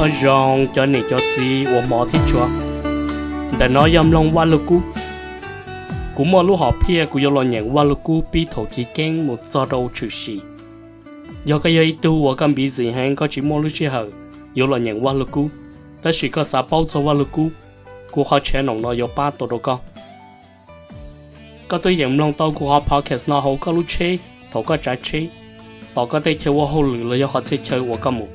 Nyob zoo cov niam cov txiv uas hmov thiab tshua, ntawm no yog mloog Vaj Lug Kub. Kuv muaj lub hom phiaj kuv yuav los nyeem Vaj Lug Kub pib thaum chiv keeb mus txog rau tshwm sim. Yog koj yog ib tug uas koj busy heev koj tsis muaj lub sij hawm yuav los nyeem Vaj Lug Kub, tab sis koj xav paub txog Vaj Lug Kub, kuv qhov channel no yuav pab tau rau koj. Koj twb yeem mloog tau kuv qhov podcast no hauv koj lub tsheb thaum koj tsav tsheb, tom koj tej chaw ua hauj lwm los yog qhov txhia chaw uas koj mus.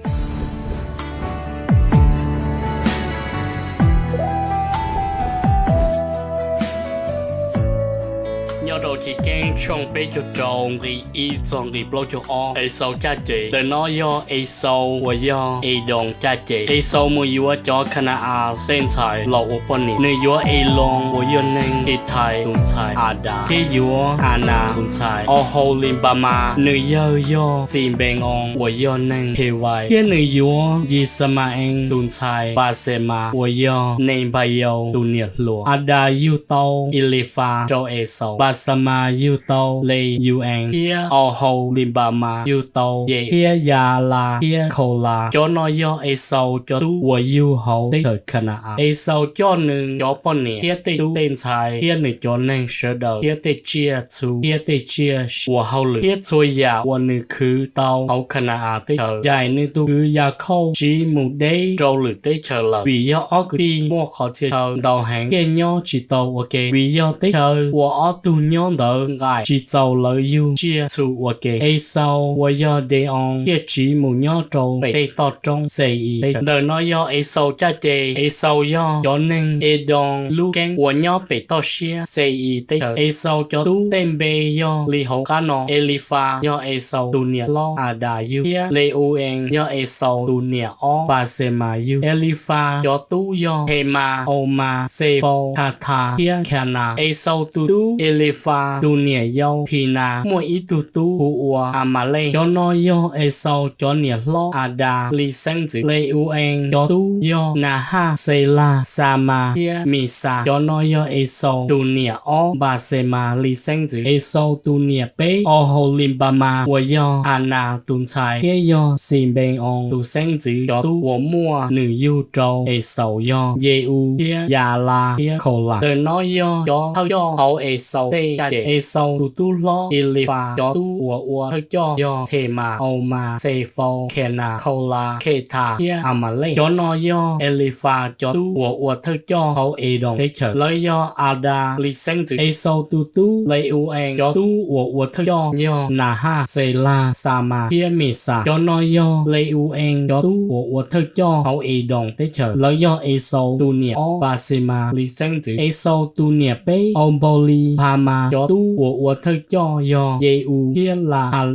Nyob rau Chiv Keeb tshooj peb caug rau nqe ib txog nqe plaub caug ob, Exaus caj ces. Ntawm no yog Exaus uas yog Edoos caj ces. Exaus mus yuav cov Ka na-as tej ntxhais los ua poj niam. Nws yuav Eloo uas yog neeg Hithais tus ntxhais Adas, thiab yuav Anas tus ntxhais Auhaulinpamas, nws yawg yog Xinpee-oos uas yog neeg Hevais, thiab nws yuav Yisama-ees tus ntxhais Pasemas uas yog Nenpayaus tus niam hluas. Adas yug tau Elifas rau Exaus, Pasemas yug tau Le-u-ees, thiab Auhaulinpamas yug tau Ye-us, thiab Yalas thiab Khaulas. Cov no yog Exaus cov tub uas yug hauv teb chaws Ka na-as. Exaus coj nws cov poj niam thiab tej tub tej ntxhais thiab nws cov neeg sawv daws thiab tej tsiaj txhu thiab tej tsiaj ua hauj lwm thiab txhua yam uas nws khwv tau hauv Ka na-as teb chaws, ncaim nws tus kwv Yakhauj tsiv mus deb rau lwm teb chaws lawm, vim yog ob kwv tij muaj qhov txhia chaw ntau heev thiaj nyob tsis tau ua ke, vim yog teb chaws uas ob tug nyob ntawd nqaim tsis txaus lawv yug tsiaj txhu ua ke. Exaus uas yog Deoos thiaj tsiv mus nyob rau pem tej toj roob Xes-is teb chaws. Ntawm no yog Exaus caj ces. Exaus yog cov neeg Edoos lub keeb uas nyob pem toj siab Xes-is teb chaws. Exaus cov tub tej npe yog li hauv qab no: Elifas yog Exaus tus niam hlob Adas yug, thiab Le-u-ees yog Exaus tus niam ob Pasemas yug. Elifas cov tub yog Themas, Aumas, Xefaus, Khathas thiab Khanas. Exaus tus tub Elifas tus niam yau Thinas muaj ib tug tub hu ua Amalej. Cov no yog Exaus cov niam hlob Adas li xeeb ntxwv. Le-u-ees cov tub yog Nahaj, Xelas, Xamas thiab Mixas. Cov no yog Exaus tus niam ob Pasemas li xeeb ntxwv. Exaus tus niam peb Auhaulinpamas uas yog Anas tus ntxhais thiab yog Xinpee-oos tus xeeb ntxwv cov tub uas muaj nws yug rau Exaus yog Ye-us thiab Yalas thiab Khaulas. Ntawm no yog cov thawj coj hauv Exaus tej caj ces. Exaus tus tub hlob Elifas cov tub uas ua thawj coj yog Themas, Aumas, Xefaus, Khanas, Khaulas, Khetas thiab Amalej. Cov no yog Elifas cov tub uas ua thawj coj hauv Edoos teb chaws. Lawv yog Adas li xeeb ntxwv. Exaus tus tub Le-u-ees cov tub uas ua thawj coj yog Nahaj, Xelas, Xamas thiab Mixas. Cov no yog Le-u-ees cov tub uas ua thawj coj hauv Edoos teb chaws. Lawv yog Exaus tus niam ob Pasemas li xeeb ntxwv. Exaus tus niam peb Aupaulinpamas cov tub uas ua thawj coj yog Ye-us thiab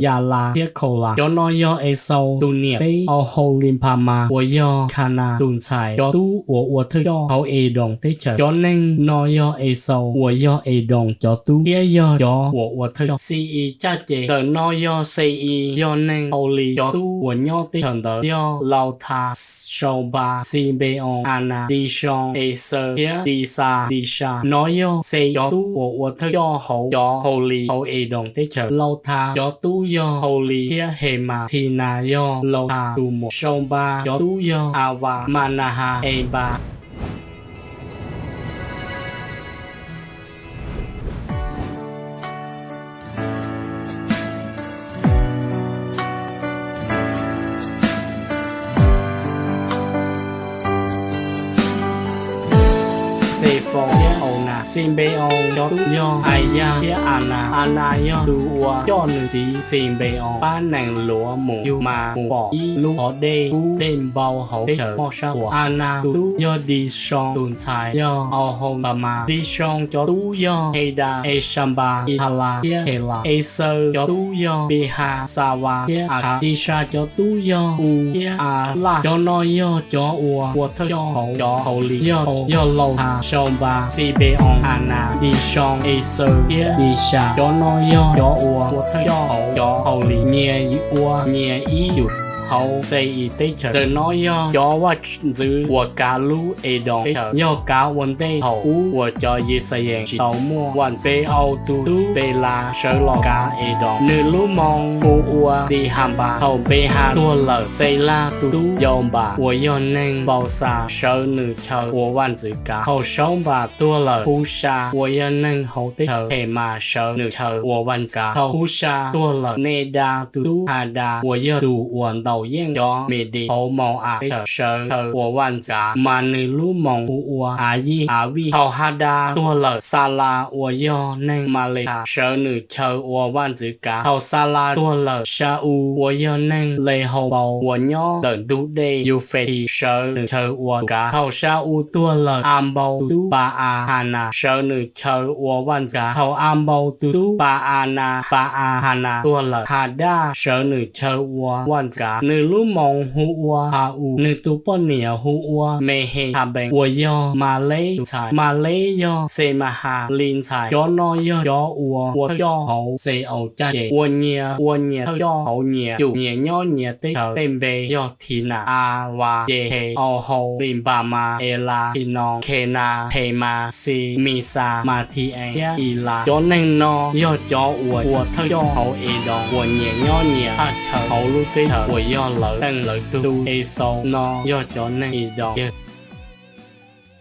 Yalas thiab Khaulas. Cov no yog Exaus tus niam peb Auhaulinpamas uas yog Khanas tus ntxhais cov tub uas ua thawj coj hauv Edoos teb chaws. Cov neeg no yog Exaus uas yog Edoos cov tub thiab yog cov uas ua thawj coj. Xis-is caj ces. Ntawm no yog Xis-is, yog neeg Haulis cov tub uas nyob teb chaws ntawd yog Lauthas, Saunpas, Xinpee-oos, Anas, Disoos, Exaws thiab Dixas, Dixas. No yog Xis cov tub uas ua thawj coj hauv cov Haulis hauv Edoos teb chaws. Lauthas cov tub yog Haulis thiab Hemas. Thinas yog Lauthas tus muam. Saunpas cov tub yog Avas, Manahas, Enpas. Xefaus thiab Aunas. Xinpee-oos cov tub yog Ayas thiab Anas. Anas yog tus uas coj nws txiv Xinpee-oos pab nees luav mus yug mas mus pom ib lub qhov dej kub dej npau hauv teb chaws moj sab puas. Anas tus tub yog Disoos tus ntxhais yog Auhaulinpamas. Disoos cov tub yog Hedas, Exanpas, Ithalas thiab Khelas. Exaws cov tub yog Pihas, Xavas thiab Akhas. Dixas cov tub yog Us thiab Alaj. Cov no yog cov uas ua thawj coj hauv cov Haulis, yog Lauthas, Saunpas, Xinpee-oos, Hanas, Disoo, Exaws thiab Disas. Cov no yog cov uas ua thawj coj hauv cov Haulim, nyias ua nyias ib yus hauv Xais teb chaws. Ntawm no yog cov vaj ntxwv uas kav lub Edoos teb chaws, yog kav ua ntej thaum ub uas cov Yixalayees tsis tau muaj vaj ntxwv. Npe-aus tus tub Pelas sawv los kav Edoos, nws lub moo hu ua Ntihanpas. Thaum Npehaas tuag lawm, Xelaj tus tub Yaunpas uas yog neeg Pauxas sawv nws chaw ua vaj ntxwv kav. Thaum Saunpas tuag lawm, Husa uas yog neeg hauv teb chaws Hemas sawv nws chaw ua vaj ntxwv kav. Thaum Husa tuag lawm, Nedas tus tub Hadas uas yog tus uas ntaus yeej cov Midim hauv Mau-am teb chaws sawv chaw ua vaj ntxwv kav, mas nws lub moo hu ua Ayij Avij. Thaum Hadas tuag lawm, Xalas uas yog neeg Malekhas sawv nws chaw ua vaj ntxwv kav. Thaum Xalas tuag lawm, Sa-us uas yog neeg Lehaunpaus uas nyob ntawm ntug dej Yufetis sawv nws chaw ua kav. Thaum Sa-us tuag lawm, Anpaus tus tub Pa-a-hanas sawv nws chaw ua vaj ntxwv kav. Thaum Anpaus tus tub Pa-a-na, Pa-a-hanas tuag lawm, Hadas sawv nws chaw ua vaj ntxwv kav. Nws lub moo hu ua Ha-us. Nws tus poj niam hu ua Mehetabes uas yog Maleb tus ntxhais. Maleb yog Xemahas li ntxhais. Cov no yog cov uas ua thawj coj hauv Xes-aus caj ces, uas nyias ua nyias thawj coj hauv nyias cug, nyias nyob nyias teb chaws. Tej npe yog Thinas, Avas, Yehes, Auhaus, Linpamas, Elas, Hinoos, Khenas, Hemas, Xis, Mixas, Mathi-ees thiab Ilas. Cov neeg no yog cov uas ua thawj coj hauv Edoos uas nyias nyob nyias thaj chaw hauv lub teb chaws uas yog lawv teej lawv tug. Tus Exaus no yog cov neeg Edoos yawg.